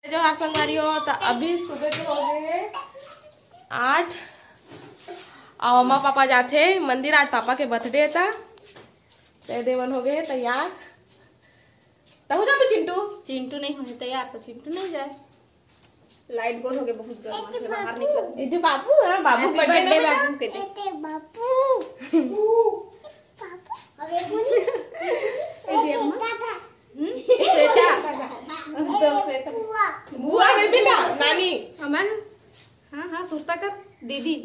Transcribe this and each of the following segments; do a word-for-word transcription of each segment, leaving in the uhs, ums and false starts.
जो हाँ संगवारी हो, त अभी सुबह के हो गए हे आठ, अउ अम्मा पापा जाथे मंदिर, आज पापा के बर्थडे हे, त ते देवन हो गए हे तैयार। तहु जाबे चिंटू? चिंटू नहीं होए तैयार, त चिंटू नहीं जाए। लाइट गोल हो गए, बहुत गर्म हे, बाहर निकल। ये जो बाबू है, बाबू के बर्थडे, बाबू के दे। बाबू। श्वेता। तो श्वेता। बुआ है बेटा, नानी। अमन। हाँ, हाँ, सुस्ता कर। दीदी।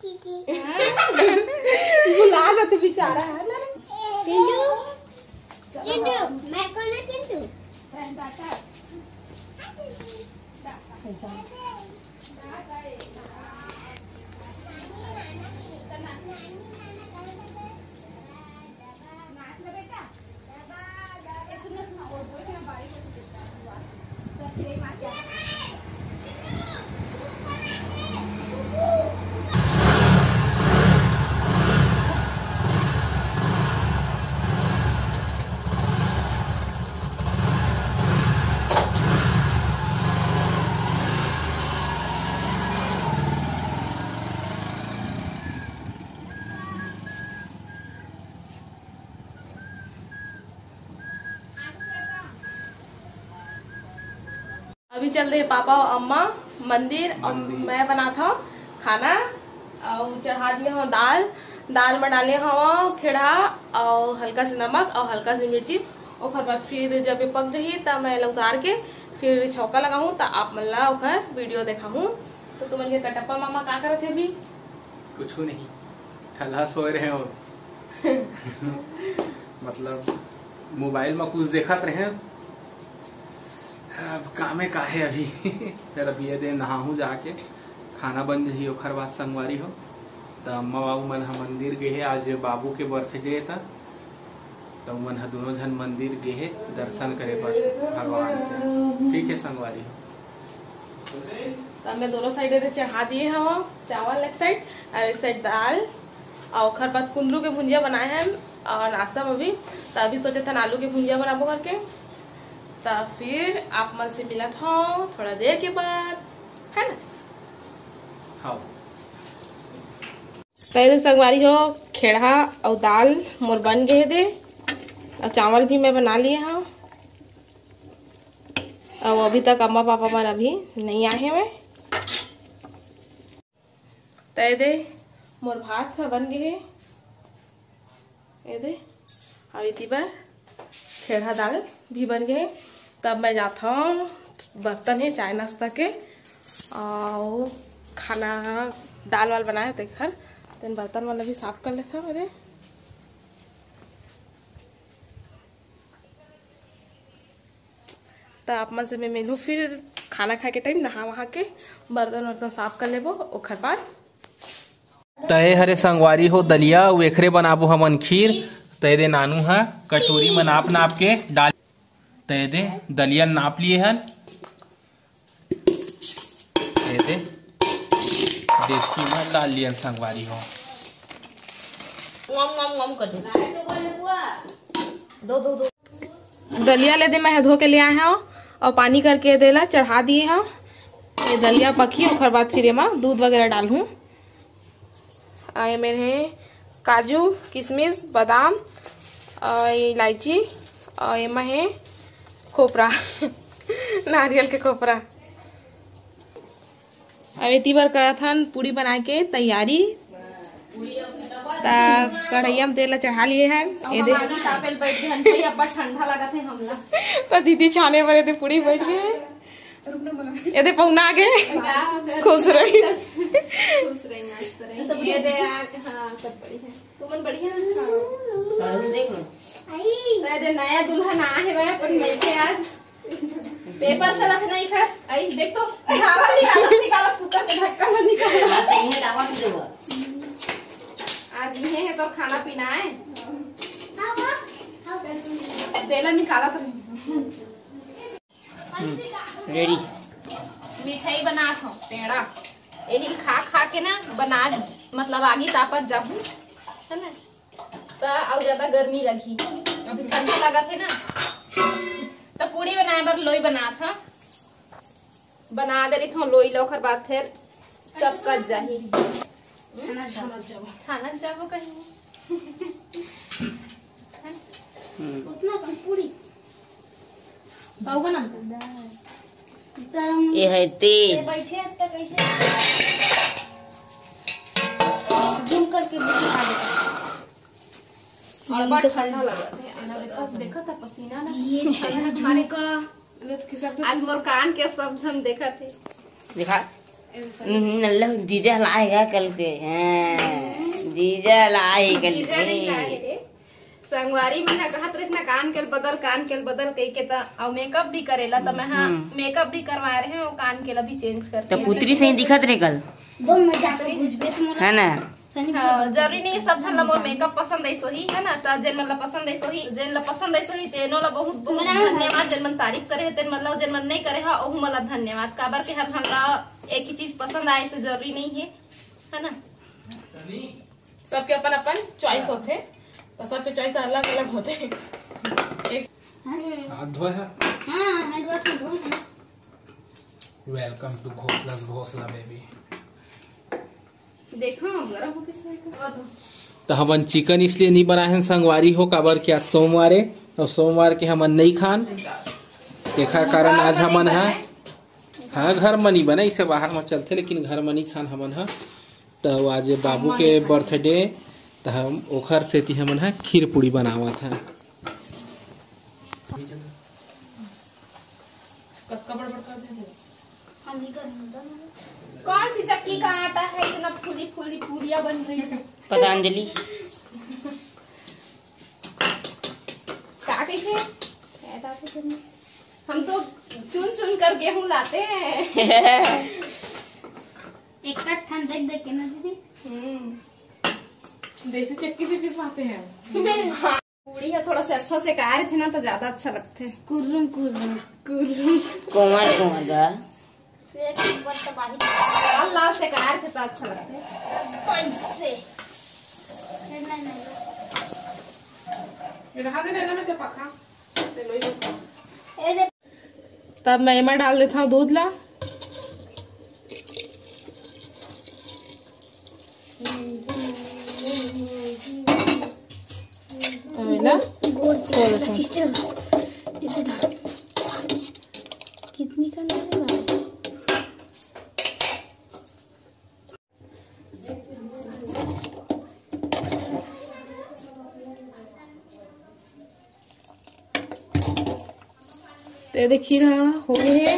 हाँ। भुला जाते बेचारा, है ना? चिंटू। चिंटू, मैं कौन है चिंटू? अभी चल रहे पापा अउ अम्मा मंदिर, अउ मंदिर। मैं बनात हव खाना, अउ चढ़ा दिए हव दाल। दाल में डाले हव खेड़ा, अउ हल्का से नमक, अउ हल्का से मिर्ची। ओकर बाद फिर जब ये पक जही, त मैं एला उतार के फिर छौंका लगाहूँ, त आप मन ला ओकर वीडियो देखाहूँ। तो तुमन के कटप्पा मामा का करत हे अभी? कुछ नहीं, ठल्हा सोए रहे हो। मतलब मोबाइल में कुछ देखत रहे। अब कामे का है अभी। फिर अभी ये दे नहाहूँ जाके, खाना बन जही, ओखर बाद संगवारी हो। त अम्मा बाबू मन ह मंदिर गे हे, आज बाबू के बर्थडे हे, त त उमन ह दोनों झन मंदिर गे हे दर्शन करे बर भगवान के। ठीक है संगवारी हो। त मैं दोनों साइड एदे चढ़ा दिए हव चावल एक साइड अउ एक साइड दाल, अउ ओखर बाद कुंदरू के भुंजिया बनाए हन अउ नाश्ता में भी। त अभी सोचत हन आलू के भुंजिया बनाबो करके। त फिर आप मन से मिलत हव थोड़ा देर के बाद, है ना? हाँ। त एदे संगवारी हो, खेड़हा अउ दाल मोर बन गे हे दे, अउ चावल भी मैं बना लिए हव। अउ अभी तक अम्मा पापा मन अभी नहीं आए हवय। त एदे मोर भात ह बन गे हे। एदे, अउ एती बर खेड़हा दाल भी बन गे हे। तब मैं जाथव, बर्तन हे चाय नाश्ता के, अउ खाना, दाल वाल बनाए हे तेखर, तेन बर्तन वाला भी साफ कर लेथव। एदे, त आप मन से मैं मिलहूँ फिर खाना खाए के टाइम, नहा वहा के बर्तन वर्तन साफ कर लेबो, ओखर बाद। त ए हरे संगवारी हो दलिया, अउ एखरे बनाबो हमन खीर। त एदे नानू ह कटोरी म नाप नाप के डाल, त एदे दलिया नाप लिए हन। एदे डेचकी म डाल लियन संगवारी हो। गम, गम, गम कर दे। दो, दो, दो। दलिया ल एदे मैं ह धो के ले आए हव अउ पानी करके एदे ला चढ़ा दिए हव। ये दलिया पकही, ओखर बाद फिर एमा दूध वगैरह डालहूँ। अउ ये मेर हे काजू, किशमिश, बादाम, अउ इलायची, अउ एमा हे खोपरा, नारियल के खोपरा। अब एती बर करत हन पूड़ी बनाए के तैयारी। त कढ़ैया म तेल ला चढ़ा लिए हन। अउ एदे हम आलू तापे ल बैठ गए हन भाई, अब्बड़ ठंडा लगत हे हमला। त दीदी छाने बर एदे पूड़ी बैठ गए हे। रुक ना, बोला। एदे पहुना के। का? खुश रही। खुश रही, मस्त रही। सब ये दे आ, हाँ, सब बढ़िया। तुमन बढ़िया ना? हाँ। तो ये दे नया दुल्हन आए हे भाई अपन मिलके आज। पेपर चलत नहीं कर। आई देख तो, झावा निकालत, निकालत कुकर के ढक्कन में निकालत। आज इहे है तो खाना पीना है। तेला निकालत रही। रेडी। मिठाई बनात हव, पेड़ा। यही खा खा के ना बना, मतलब आगी तापत जाहू, है ना? त अउ ज्यादा गर्मी लगही। अभी ठंडा लगत हे ना, त पूड़ी बनाए बर लोई बनात हव। बना दे रही थों लोई ला, ओकर बाद फिर चपकत जाही। छानत जाबो। छानत जाबो कहीं। हम्म। उतना कम पूरी। पाऊ बना। ये है तेल। ये बैठे हैं तो कैसे? जूम करके भी दिखा दे। और बड़ ठंडा लगा है। देखा था पसीना ना। ये ठंडा हमारे का। आज मोर कान के सब झन देखा थे। देखा। हम्म, नल्ला जीजा लाएगा कल के। हाँ, जीजा लाए कल जीजा नहीं लाए के। रे। संगवारी मन ह कहत रहिस ना, "कान के ल बदल, कान के ल बदल," कहि के त, अउ मेकअप भी करेला, त मैं ह हम्म। मेकअप भी करवा रहे हो, कान के ल भी चेंज करके। त पुतरी सही दिखत रे कल। दो मिनट जाके बुझबे तुम्हारा। है ना? हाँ, जरूरी नहीं है सब झन ला मोर मेकअप पसंद आइस होही, है ना? त जेन मन ला पसंद आइस होही, जेन ला पसंद आइस होही, तेनो ला बहुत, बहुत धन्यवाद। जेन मन तारीफ करे हे, तेन मन ला, जेन मन नहीं करे हा, ओहू मन ला धन्यवाद। काबर के हर झन ला एक ही चीज पसंद आए से जरूरी नहीं है, है ना? सबके अपन अपन चॉइस होथे, तो सबके चॉइस अलग अलग होथे। एक हाथ धोए है। हाँ, hand wash में धोए हैं। Welcome to घोसला, घोसला baby। देखो, गरम हो के सोए था। तो हमन चिकन इसलिए नहीं बनाए हैं संगवारी हो, काबर कि आज सोमवार है, तो सोमवार के हमन नहीं खान। तेखर कारण आज हमन ह, हाँ, घर म नहीं बना, इसे बाहर म चलथे, लेकिन घर म नहीं खान हमन ह। त आज बाबू के बर्थडे, त हम ओखर सेती हमन ह खीर पूड़ी बनावत ह। कतका बड़ बड़ कर दे दे। हम ही कर कौन सी चक्की का आटा है, इतना फूली फूली पूड़िया बन रही है? पतंजलि। का कहिथे? हम तो चुन चुन कर गेहूं लाते हैं। एक ठन देख देख के ना दीदी। हम्म। देसी चक्की से पिसवाते हैं। पूड़ी है, थोड़ा सा अच्छा से कार थे ना तो ज्यादा अच्छा लगते। कुर्रुम कुर्रुम। कुर्रुम। कोमल कोमल बा। एक बार तो बाहिर। लाल लाल से कार थे तो अच्छा लगते। कैसे? नहीं, नहीं। रहा दे ना, मैं चपाखा। ले लो ये। ए दे। तब मैं एमा डाल देथव दूध ला। अउ एला गोल खोल दे। कितनी करना है? तो ये दे खीर ह हो गे हे।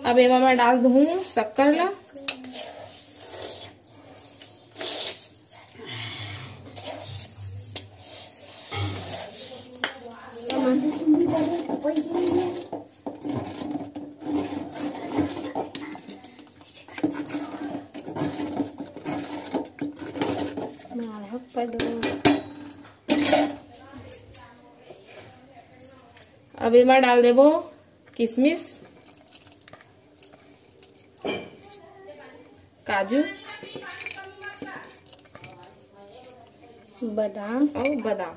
अब एमा मैं डाल दूहूँ शक्कर ला। अब एमा डाल देबो किशमिश, काजू, बादाम। अउ बादाम।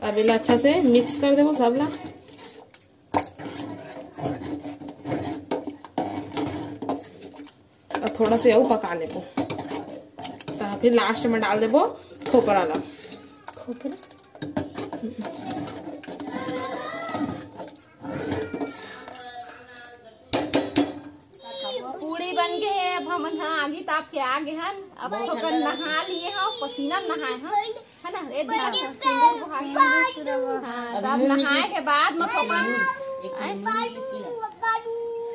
अब एला अच्छा से मिक्स कर देबो सब ला। अउ थोड़ा से अउ पका लेबो, त फिर लास्ट में डाल देबो खोपरा ला। खोपरा? पूड़ी बन गे हे। अब हमन ह आगी ताप के आ गे हन। अब थोकन नहा लिए हव, पसीना नहाए हव, है ना? ए ध्यान से सिंदूर बुहारी। हाँ, त अब नहाए के बाद म थोकन,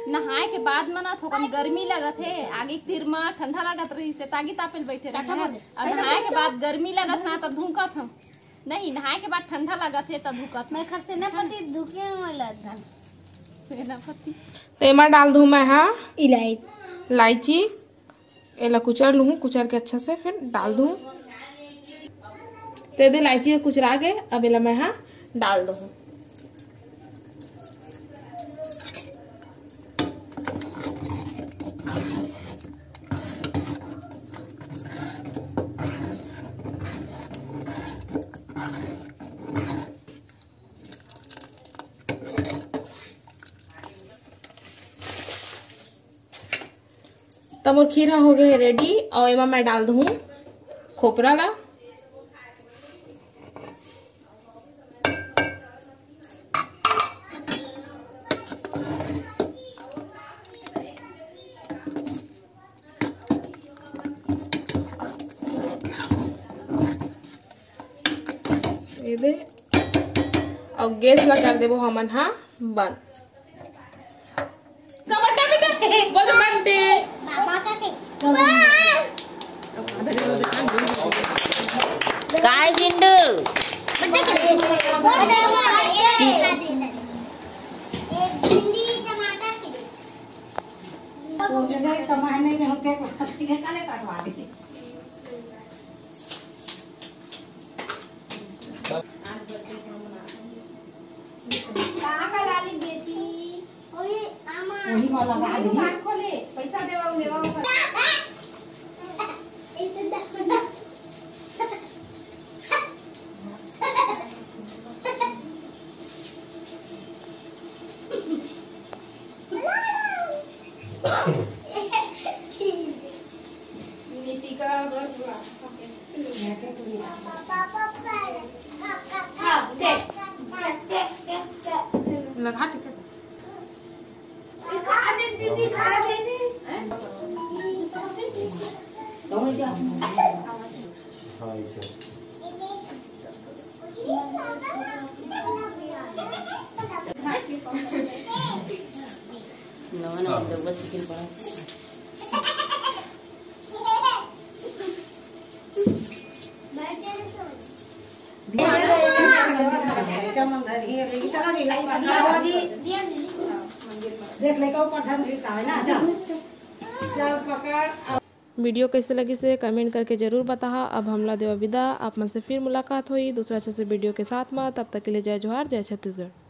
नहाए के बाद म ना थोकन गर्मी लगत हे, आगी के तीर म ठंडा लगत रहिस हे, त आगी तापे ल बैठे रहे हन। अब नहाए के बाद गर्मी लगत ना, त धुंकत हन। नहीं, नहाए के बाद ठंडा लगत हे, त धुकत। मैं खर सेनापति धुके में लग। सेनापति। तेमा डाल दूँ मैं, हाँ, इलायची। इलायची, एला कुचर लूँ, कुचर के अच्छा से फिर डाल दूँ। ते दे इलायची के कुचरा गे, अब एला मैं, हाँ, डाल दूँ। त मोर खीर ह हो गए हे ready, अउ एमा मैं डाल दूँ खोपरा ला। ये दे, अउ गैस ला कर देबो हमन हा बंद। का birthday, बेटा? बोल birthday। बाबा का cake। काय चिंटू? भिंडी, टमाटर के। तो जैसे कमाने में हमके काले कटवा दे। कहाँ का लाली बेटी? ओही आमा। ओही वाला लाली। दुकान खोले, पैसा देवा, लेवा, ओकर। नितिका बर हुआ। हाँ, देख। लगा टिकट। देख ले, ऊपर से भी है ना, चल। चल, पकड़। वीडियो कैसे लगिस हे, comment करके जरूर बताहा। अब हमला देवा विदा, आप मन से फिर मुलाकात होई दूसरा अच्छे से वीडियो के साथ में। तब तक के लिए जय जोहार, जय छत्तीसगढ़।